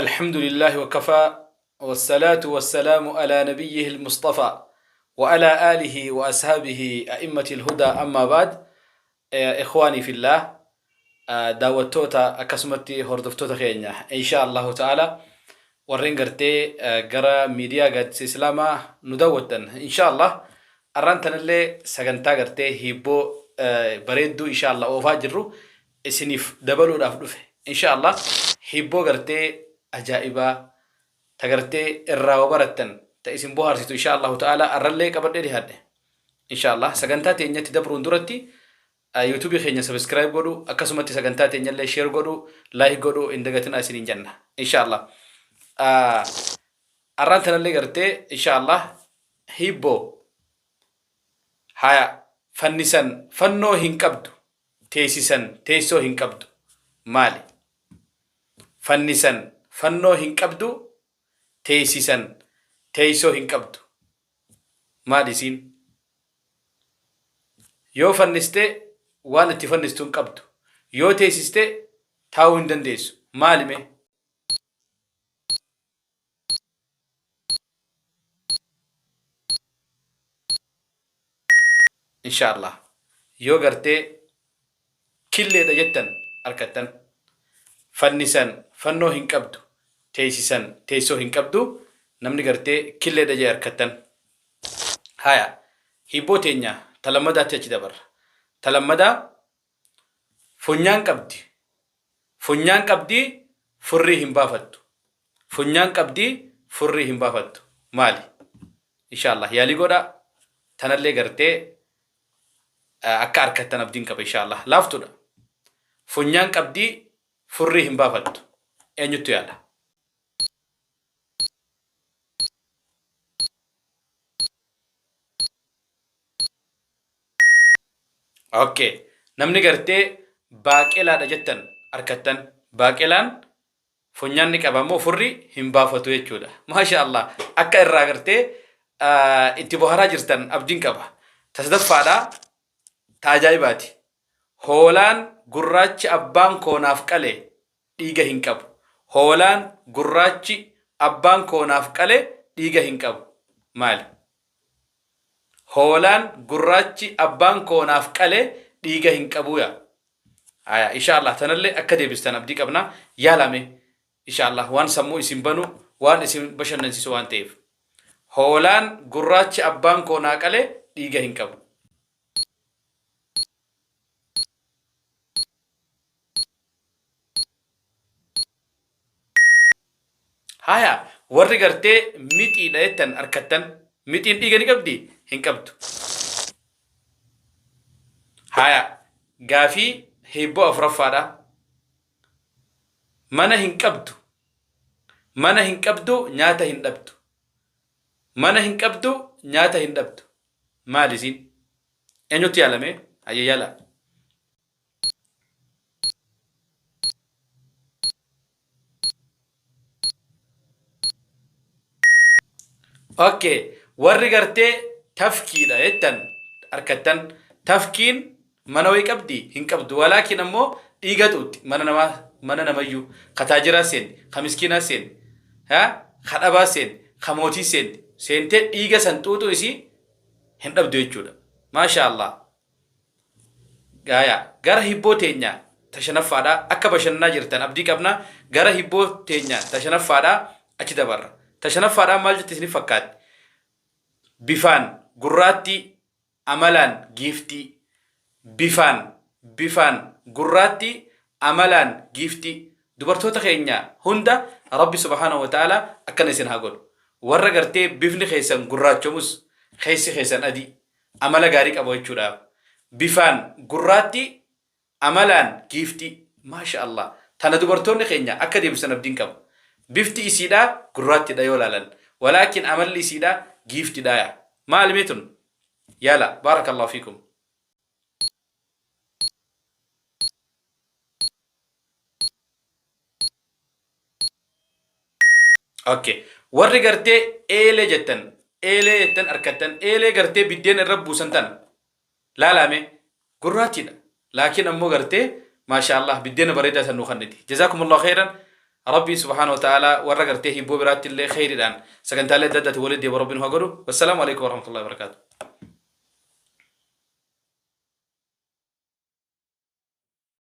الحمد لله وكفى، والصلاة والسلام على نبيه المصطفى وعلى آله وأصحابه أئمة الهدى، أما بعد. إخواني في الله، daawwattoota akkasumatti hordoftoota keenya، insha Allahu ta'ala warreen gartee gara miidiyaa Gaaddisa Islaamaa nu daawwattan, insha Allah arraan tanallee sagantaa gartee hiibboo bareedduu insha Allah oofaa jirru isiniif dabaluudhaaf dhufe. Insha Allah hiibboo gartee ajaa'ibaa ta gartee irraa barattan, ta isin bohaarsitu, insha Allahu ta'ala arrallee qabadhee dhiyaadhe. Insha Allah sagantaa teenyatti dabruun duratti YouTube keenya subscribe godhu, akkasumatti sagantaa teenyallee share godhu, like godhu hin dagatinaa isiniin jenna. Insha Allah arraan tanallee gartee insha Allah hiibboo haya: fannisan fannoo hin qabdu, teessisan teessoo hin qabdu, maali? Fannisan fannoo hin qabdu, teessisan teessoo hin qabdu, maali isiin? Yoo fanniste waan itti fannistu hin qabdu, yoo teessiste taa'uu hin dandeessu. Maali mee? Insha Allah yoo gartee killeedha jettan harkattan. Fannisan fannoo hin qabdu, teessisan teessoo hin qabdu, namni gartee killeedha jee harkattan. Haya, hibboo teenya talammadaatti achi dabarra. Talammadaa: funyaan qabdi, funyaan qabdi, furrii hin baafattu. Funyaan qabdi, furrii hin baafattu, maali? Insha Allah yaalii godha. Tanallee gartee akka harkattan abdiin qaba. Insha Allah laaftudha. Funyaan qabdi, furrii hin baafattu, eenyuttu yaala? Okay. Namni gartee baaqelaadha jettan harkattan. Baaqelaan funyaan ni qaba immoo furri hin baafatu jechuudha. Maasha Allah. Akka irraa gartee itti boharaa jirtan abdiin qaba. Tasadaffaadha. Ta ajaa'ibaati. Hoolaan gurraachi abbaan koo naaf qale dhiiga hin qabu. Hoolaan gurraachi abbaan koo naaf qale dhiiga hin qabu. Maali? Hoolaan gurraachi abbaan koo naaf qale dhiiga hin qabu yaa. Aya, insha Allah tanallee akka deebistan abdii qabna. Yaalame insha Allah, waan sammuu isin banu, waan isin bashannansiisu waan ta'eef. Hoolaan gurraachi abbaan koo naa qale dhiiga hin qabu. Haya, warri gartee mixiidha jettan harkattan. Mixiin dhiiga ni qabdi? Hin qabdu. Haya, gaafii hiibboo afuraffaadha. Mana hin qabdu. Mana hin qabdu, nyaata hin dhabdu. Mana hin qabdu, nyaata hin dhabdu. Maali isiin? Eenyutti yaalame? Hayya, yaala. Okay. Warri gartee tafkiidha jettan harkattan. Tafkiin mana wayii qabdi? Hin qabdu. Walaakin ammoo dhiiga xuuxxi. Mana namaa, mana namayyuu, ka taajiraa seenti, ka miskiinaa seenti, ha, ka dhabaa seenti, ka mootii seenti. Seentee dhiiga san xuuxuu isii hin dhabdu jechuudha. Maasha Allah. Gaaya gara hibboo teenya ta shanaffaadha. Akka bashannanaa jirtan abdii qabna. Gara hibboo teenya ta shanaffaadha achi dabarra. Ta shanaffaadha maal jetti isiniif fakkaatti? Bifaan gurraattii, amalaan giiftii. Bifaan gurraattii, amalaan giiftii. Dubartoota keenya hunda Rabbi subhaanahu wa ta'ala akkana isin haa godhu. Warra gartee bifni keessan gurraachomus keessi keessan adii, amala gaarii qabu jechuudha. Bifaan gurraattii, amalaan giiftii. Maasha Allah. Tana dubartoonni keenya akka deebisan abdiin qaba. Bifti isiidha gurraattidha yoo laalan, walaakin amalli isiidha giiftidha. Yaa, maali mee tun? Yaala, baarakallahu fiikum. Okay. Warri gartee eelee jettan, eelee jettan harkattan. Eelee gartee biddeen irra buusan tana laalame gurraachiidha. Laakiin ammoo gartee maasha Allah biddeena bareedaa san nu kenniti. Jazaakumullahu khairan. Rabbiin subhaanahu wa ta'aalaa warra gartee hibboo biraatti illee kheyriidhaan sagantaalee adda addaatiin walitti deebi'u Rabbiin haa godhu. Wassalaamu alaikum warahmatullahi wabarakaatuh.